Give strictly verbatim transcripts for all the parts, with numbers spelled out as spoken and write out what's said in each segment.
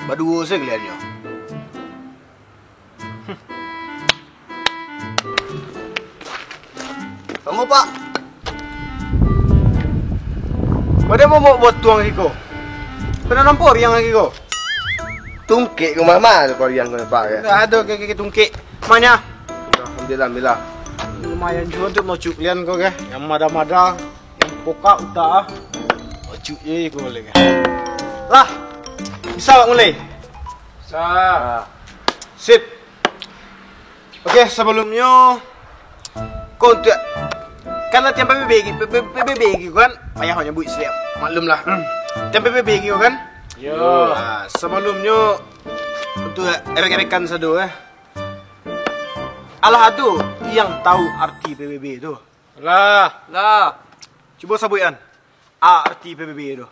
Baduo se kaliannyo. Kamu, Pak. Pado momok botuang siko. Kena nampak oriang lagi ko. Tungkek rumah mah tu oriang ko nampak ya. Ndak ado ke, ke, ke tungkek. Manya? Alhamdulillah, alhamdulillah. Lumayan juo untuk mocuk lian ko ke. Yang mada-mada, yang pokak utak ah. Mocuk je ko boleh ke. Lah. Bisa awak mulai? Bisa. Sip. Oke, sabalumnyo, ko untuak, kan latihan P B B, P-, P-, P B B gitu kan, payah nyabuik setiap maklum lah. Hmm. Latihan P B B gitu kan? Yo. Ah, sabalumnyo, untuak rekan-rekan sado, eh. Alah ado yang tahu arti P B B tu? Lah. Lah. Cubo sabuikan, a arti P B B tu.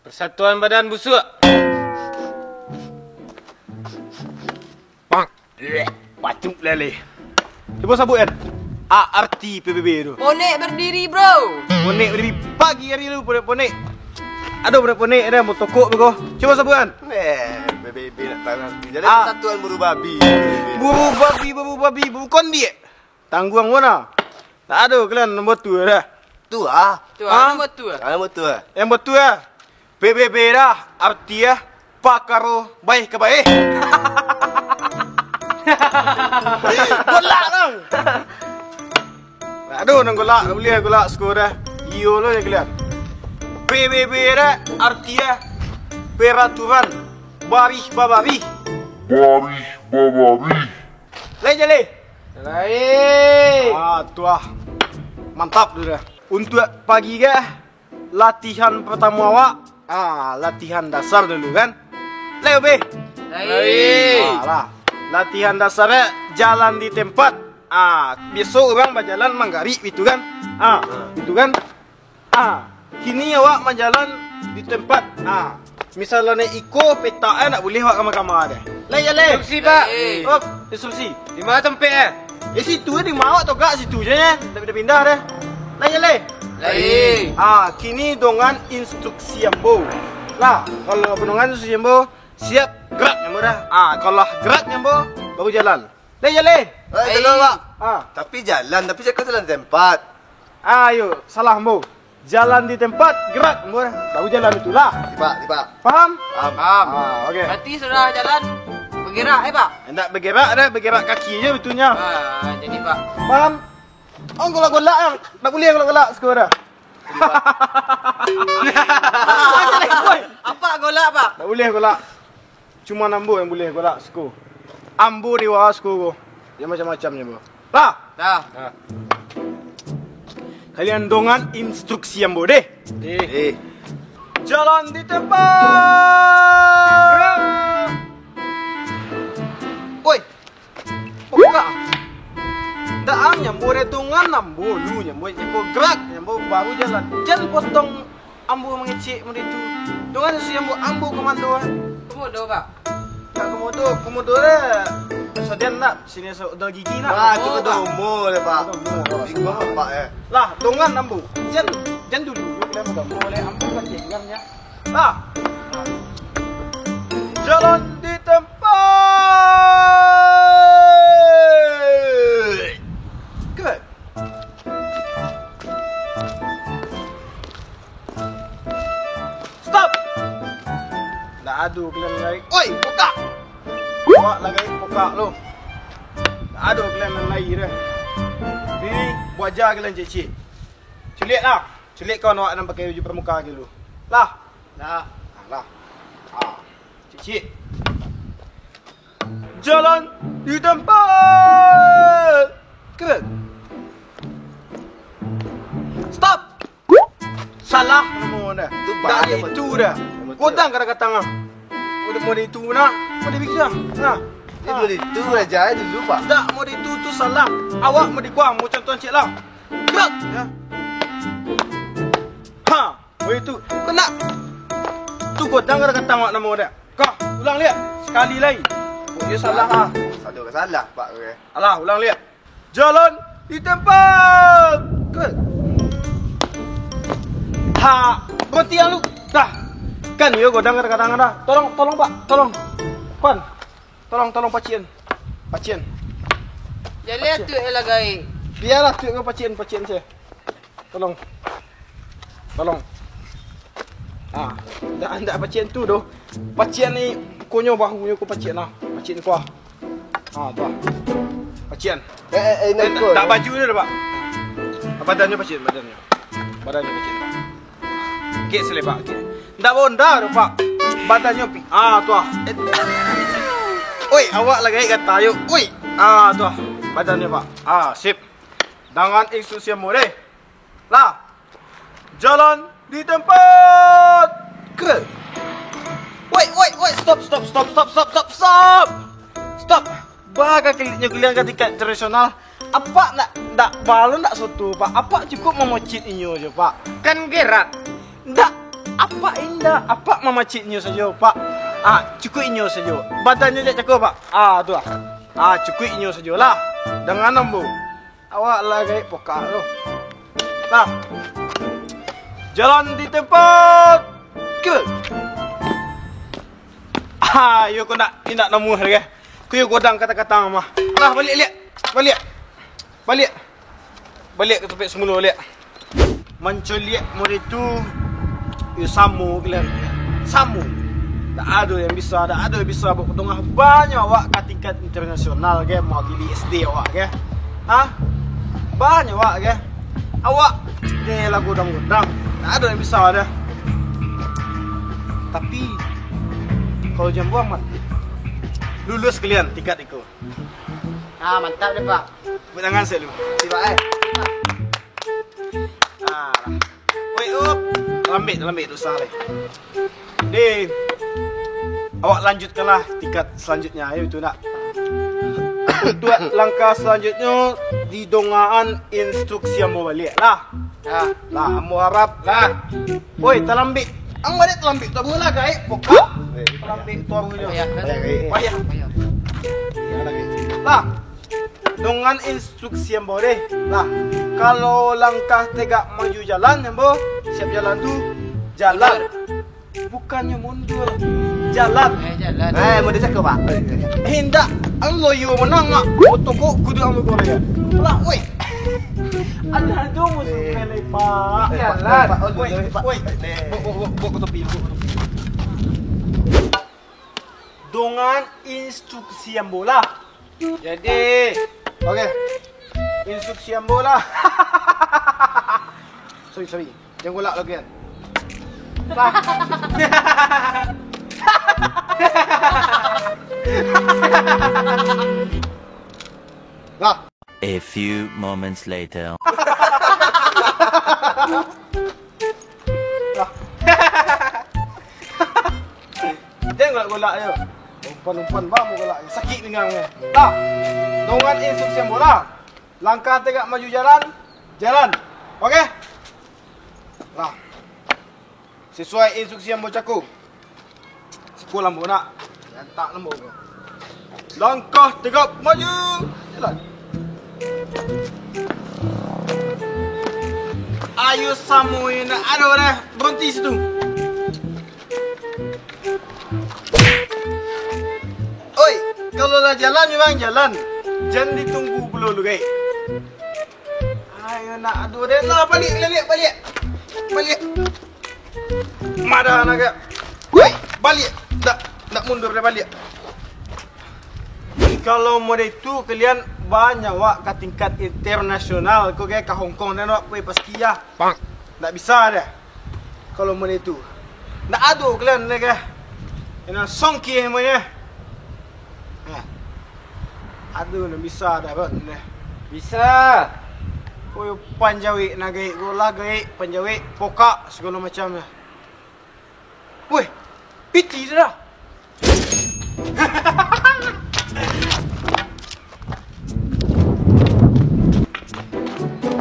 Persatuan Badan Busuak. Pak. Batuk lele. Cubo sabuikan. A arti P B B tu. Bonek berdiri, bro. Bonek berdiri. Pagi hari lu bonek-bonek. Ado bonek-bonek ado motokok beko. Cubo sabuikan. Eh, P B B nak tahu nanti. Jadi A. Persatuan buru babi. Buru babi, buru babi, buru kondiak. Tangguang mana? Tak ado kalian nombor tu dah. Tu ah. Tu ah, nombor tu ah. Ah, nombor tu ah. Yang betul ah. P B B dah, arti ah, pakaro baih ka baih. Golak dong. Tak ado nang golak, tak buliah golak siko dah. Iyo lo je kalian. P B B dah, arti ah, peraturan barih babarih. Barih babarih. Lai jaleh. Lai. Ah, tu ah. Mantap tu dah. Untuak pagi ke, latihan pertamo awak, ah, latihan dasar dulu kan. Lai, Obeh? Lai. Ah, lah. Latihan dasar eh, jalan di tempat. Ah, biaso urang bajalan manggarik gitu kan. Ah, gitu kan. Ah, kini awak manjalan di tempat. Ah, misalnyo iko petak eh, ndak buliah awak kama-kama deh. Lai jaleh. Instruksi, Pak. Lai. Oh, instruksi. Di ma tampek eh? Eh, situ eh, di ma awak togak situ je nyo. Ndak pindah-pindah deh. Lai jaleh. Lai. Ah, kini dongan instruksi ambo. Lah, kalau dongan instruksi ambo, siap gerak nyo ambo dah. Ah, kalau lah gerak nyo ambo, baru jalan. Lai jaleh. Eh, lai. Jalan, Pak. Ah. Tapi jalan, tapi cako jalan tempat. Ah, iyo, salah ambo. Jalan di tempat, gerak ambo. Baru jalan itulah. Tiba, tiba. Paham? Paham. Paham. Ah, oke. Berarti sudah jalan, bergerak eh, Pak? Ndak bergerak deh, bergerak kaki je betulnyo. Ah, jadi, Pak. Paham? Oh, golak-golak ah. Ndak buliah golak-golak siko dah. Apa golak, Pak? Ndak buliah golak. Cuma ambo yang buliah golak siko. Ambo dewa siko ko. Yang macam-macam nyo ambo. Lah. Dah. Dah. Kalian dongan instruksi ambo deh. Eh. Eh. Jalan di tempat. Oi. Pokok. Ndak ang nyambo deh dongan ambo lu nyambo nyambo gerak nyambo baru jalan. Jan potong ambo mangecek model tu. Dongan si ambo ambo komando ah. Komodo, Pak. Tak komodo, komodo deh. Sadian nak sini so do gigi nak. Ah, tu kodomo deh, Pak. Kodomo. Iko, Pak eh. Lah, dongan ambo. Jan jan dulu. Yo kalian kodomo oleh ambo kan cek dengarnya. Ah. Jalan di tempat. Good. Stop. Ndak ado kalian lai. Oi, pokak. Awak lai pokak lo. Ndak ado kalian lai dah. Ini buaja kalian cek-cek. Culik lah. Culik kawan awak nan pakai baju pramuka dulu. Lah. Nah. Nah, lah. Ah. Cik-cik. Jalan di tempat. Keren. Stop. Salah namo dah. Tu tak bahaya, itu dah. Betul. Kodang kadang-kadang ah. Udah mau itu nah. Mau dibikin dah. Nah. Ini boleh itu aja dulu, Pak. Tak mau itu tu salah. Awak mau dikuah, mau contoh cik lah. Gerak. Ya. Ha, weh tu. Kena. Tu kau dengar kata awak nama dia. Kau ulang lihat. Sekali lagi. Oh, dia salah ah. Satu ke salah, Pak. Okey. Alah, ulang lihat. Jalan di tempat. Ke. Ha, berhenti lu. Dah. Kan iyo godang kadang-kadang dah. Tolong, tolong, Pak, tolong. Pan. Tolong, tolong pacian. Pacian. Jaleh Pacian. Atuak lah, Gaek. Bialah atuak ko pacian, pacian sajo. Tolong. Tolong. Ah, ndak, ndak pacian tu doh. Pacian ni konyo bahunyo ko pacian lah. Pacian ko ah. Ah, tu ah. Pacian. Eh, eh, eh, Eh, ndak, ndak baju dia dah, Pak. Badannyo pacian, badannyo. Badannyo pacian. Kek selebak, kek. Ndak bonda tu, Pak. Badannyo pi-, ah, tu ah. Eh. Oi, awak lah gaek gata, yuk. Oi. Ah, tu ah. Badannyo, Pak. Ah, sip. Dangan instruksi ambo deh. Lah. Jalan di tempat. Kre. Woi, woi, woi, stop, stop, stop. Stop. Bah ka kiliknyo kalian ka tingkat internasional. Apak ndak, ndak balo ndak soto, Pak. Apak cukuik mamocit inyo jo, Pak. Kan gerak. Ndak. Apak indak. Apak mamacit inyo sajo, Pak. Ah, cukuik inyo sajo. Badannyo jak cako, Pak. Ah, tu ah. Ah, cukuik inyo sajo lah. Dangan ambo. Awak lah gaek pokak tu. Nah. Jalan di tempat. Ke. Ah, iyo ko nak, indak namuah lagi. Ko iyo godang kata-kata mah. Nah, baliak, liak. Baliak. Baliak. Baliak ka tampek samulo, liak. Mancoliak model tu, yo samo gilian. Samo. Dak ado yang bisa, dak ado yang bisa buat tangah. Banyak awak ka tingkat internasional ge, mau tili S D awak ge. Hah? Banyak awak ge. Awak ge lah godang-godang. Dak ado yang bisa dah. Tapi kalau Jambo aman, lulus gilian tingkat iko. Ah, mantap deh, Pak. Tepuk tangan selu. Siap, eh. Ah. Woi, up. Talambek, talambek, dosa leh. Deh. Awak lanjutkanlah tingkat selanjutnya, ayo itu nak. Untuk langkah selanjutnya, didongaan instruksi ambo baliak lah. Ya. Lah, ambo harap. Lah. Woi, talambek. Ang baliak talambek tu, ambo lah gaek pokak. Talambek tu ambo nyo. Payah, kan? Payah, gaek. Payah. Payah. Lah. Dongan instruksi ambo deh. Lah, kalau langkah tegak maju jalan, ambo siap jalan tu, jalan. Bukannyo mundur, jalan. Eh, jalan. Eh, mundur cako, Pak. Eh, indak. Ang loyo menang, Mak. Otokok kudu ang loyo. Lah, woi. Ada tu musuh pele, Pak. Eh, Pak, jalan. Pak, oh, woi, jalan, Pak. Woi. Eh, eh. Bok, bok, bok, bok, kotopi, bok, kotopi. Dongan instruksi ambo lah. Jadi, oke. Instruksi ambo lah. Sorry, sorry. Jangan golak lagi kan. Lah. Lah. A few moments later. Lah. Jangan golak-golak je. Umpan-umpan bamu golak je. Sakik pinggang je. Lah. Dongan instruksi ambo lah. Langkah tegak maju jalan. Jalan. Oke? Lah. Sesuai instruksi ambo cako. Siko lambo nak. Lantak lambo ko. Langkah tegak maju. Jalan. Ayo samo nak ado dah. Berhenti situ. Oi, kalau lah jalan memang jalan. Jan ditunggu pulo lu, gai. Ayo nak ado dah. Lah, baliak, baliak, baliak. Baliak. Madah nak gak. Woi, baliak. Ndak, ndak mundur dah baliak. Kalau model itu kalian banyak wak ka tingkat internasional, ko gaya ka Hong Kong dan wak pui paski ya. Ndak bisa dah. Kalau model itu. Ndak ado kalian dah gaya. Ina songki semuanya. Nah. Aduh, ndak bisa dah, Bang. Nah. Bisa. Oi, panjawik nak gaik, golah gaik, panjawik, pokak, segala macam dah. Woi, piti tu dah.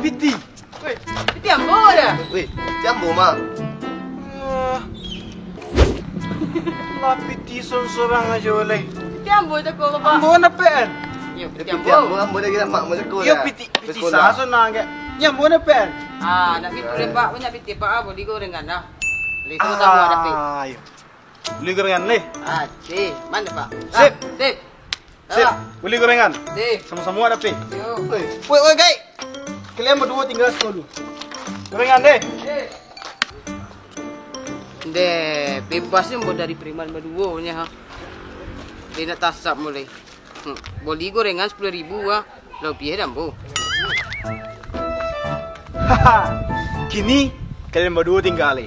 Piti. Woi, piti ambo dah. Woi, piti ambo mah. Ah. Lah piti sorang-sorang aja boleh. Piti ambo tu kau, Pak. Ambo nak P N. Yo, piti ambo. Piti ambo, ambo dah gila mak ambo cakap dah. Yo, piti, piti sah sorang ke. Yo, ambo nak P N. Ah, nak piti, Pak, banyak piti, Pak, ah, boleh kau dengan dah. Sama-sama ada, Pi. Ah, iyo. Beli gorengan, leh. Ah, si. Mana, Pak? Sip. Ah, sip. Sip. Salah. Beli gorengan. Sip. Sama-sama ada, Pi. Yo. Woi, woi, woi, Gai. Kalian baduo tingga siko dulu. Gorengan, deh. Sip. Deh, bebas ni mau dari preman baduo nyo, ha. Dia nak tasap mulai. Hmm, boli gorengan sapuluah ribu, ah. Labiah dah, ambo. Haha, kini kalian baduo tingga lai.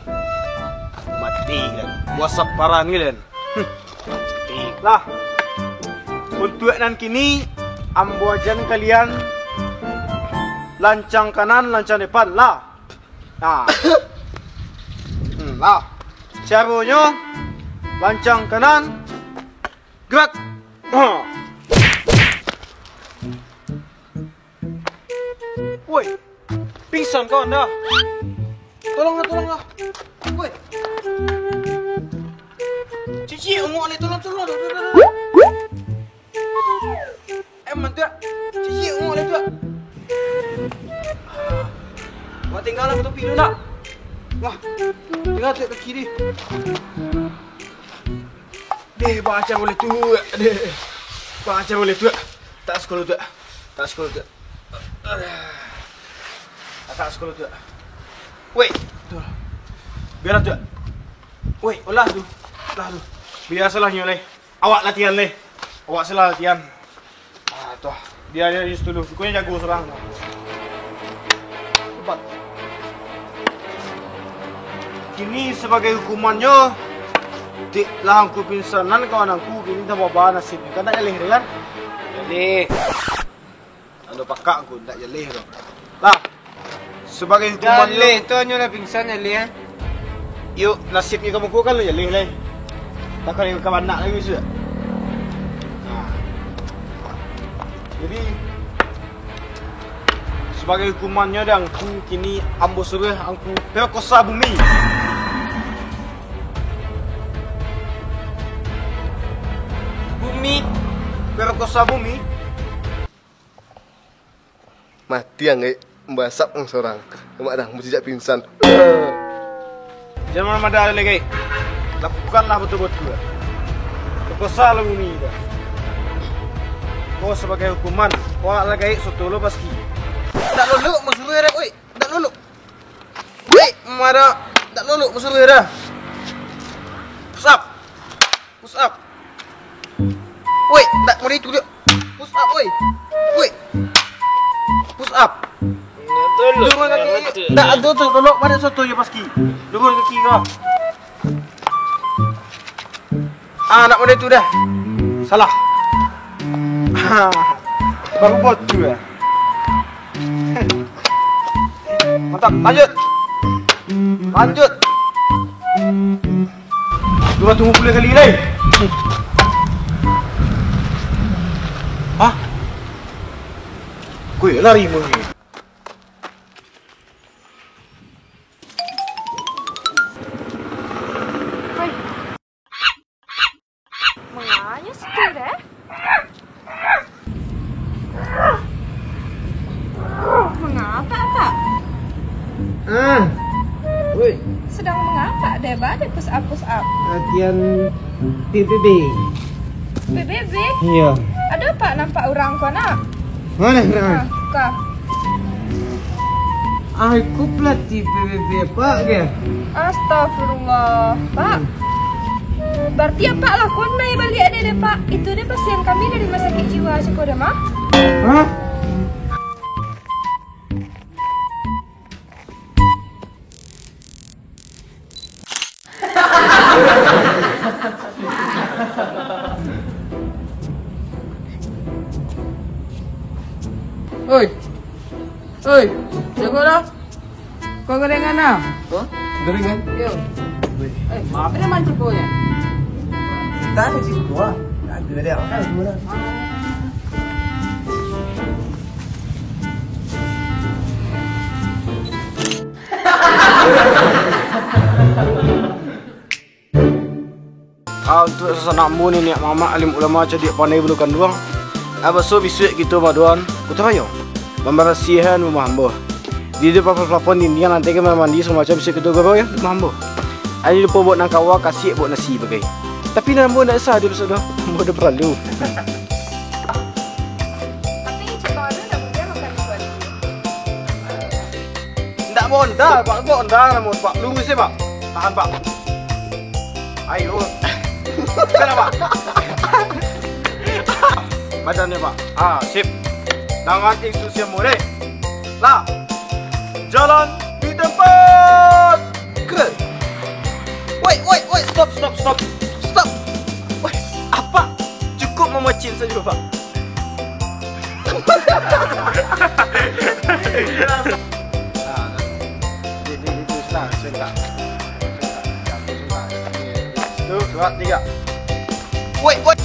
Mati kalian. Buah saparan kalian. Hmm, mati. Lah, untuak nan kini, ambo ajan kalian lancang kanan, lancang depan, lah. Nah. Hmm, lah. Caronyo, lancang kanan, gerak. Woi, pingsan kawan dah. Tolonglah, tolonglah. Woi. Cici, ungok ni, tolong, tolong, tolong, tolong. Eh, mantuak. Cici, ungok ni, tuak. Wah, tinggal lah topi lu, nak. Wah, tinggal tuak kaki ni. Deh, baca boleh tuak, deh. Baca boleh tuak. Tak sekolah tuak. Tak sekolah tuak. Tak sekolah tuak. Woi, tuh. Biarlah tuak. Woi, olah tu. Lah tu. Biasalah nyo leh. Awak latihan leh. Awak salah latihan. Ah, tuh. Dia, dia just dulu. Pokoknya jago serang. Cepat. Kini sebagai hukumannyo, dek lah angku pingsanan kawan angku, kini tambah bana nasibnyo. Kan ndak jaleh tu kan? Jaleh. Ado pakak angku, ndak jaleh tu. Lah, sebagai hukumannyo. Jaleh tu hanyo lah pingsan jaleh, eh. Yo, nasibnyo kamu ko kan lo jaleh lai. Takkan ka banak lagi sudah. Nah. Jadi, sebagai hukumannyo dek angku, kini ambo suruah angku perkosa bumi. Bumi, perkosa bumi. Mati anggaik, basap ang sorang. Mak dah, mujijak pingsan. Jangan mada lagi. Lakukanlah batua-batua. Perkosa lah bumi dah. Ko sabagai hukuman, awak lah gaek soto lo paski. Ndak lolok masuruah dah, oi. Ndak lolok. Oi, mada ndak lolok masuruah dah. Push up. Push up. Woi, ndak model itu dia. Push up, woi. Woi. Push up. Turun kaki. Ndak, tu, tu, tolok balik soto je paski. Turun kaki kau. Ah, ndak model itu dah. Salah. Ah, baru buat tu dah. Mantap, lanjut. Lanjut. Dua tunggu puluh kali lai. Hah? Kau ya lari mo ni. Manganyo situ deh? Mangapa, Pak? Ah, woi. Sedang mangapa deh, Ba, deh push up, push up? Latihan P B B. P B B? Iya. Ada, Pak, nampak orang ko, nak? Mana orang? Ah, ka. Aku pelatih P B B, Pak, ke? Astagfirullah, Pak. Berarti apak lah konai baliak deh, deh, Pak. Itu deh pasien kami dari rumah sakit jiwa, cako deh, mah. Hah? Oi. Oi, jago lah. Kau gorengan lah. Hah? Gorengan? Yo. Eh, maaf. Ada mancik kau ya? Kita ada cik tua. Ada, ada. Ada dua lah. Ah, untuak sasanak ambo niniak mamak, alim ulama, cadiak pandai bulu kanduang, ah, baso bisuak kito madoan Kota Bayo, mambarasiahan rumah ambo. Di depan plafon, dindiang, lantai, kamar mandi, samacam bisuak kito goroian rumah ambo. Ado lupo buek nan kawa, kasiak buek nasi bagai. Tapi nan ambo ndak usah ado bisuak tu. Ambo ado paralu. Tapi Cik Bang Adul ndak buliah makan itu hari. Ndak bonda, Pak. Bonda namo, Pak. Lurus se, Pak. Tahan, Pak. Ayo. Kenapa? Badannya, Pak. Ah, sip. Dengan instruksi yang boleh. Lah. Jalan di tempat. Keren. Woi, woi, woi, stop, stop, stop. Stop. Woi, apa? Cukup memocin saja, Pak. Nah, di, di, di, di, nah, sudah. Sudah, sudah. Itu, dua, tiga. Woi, woi.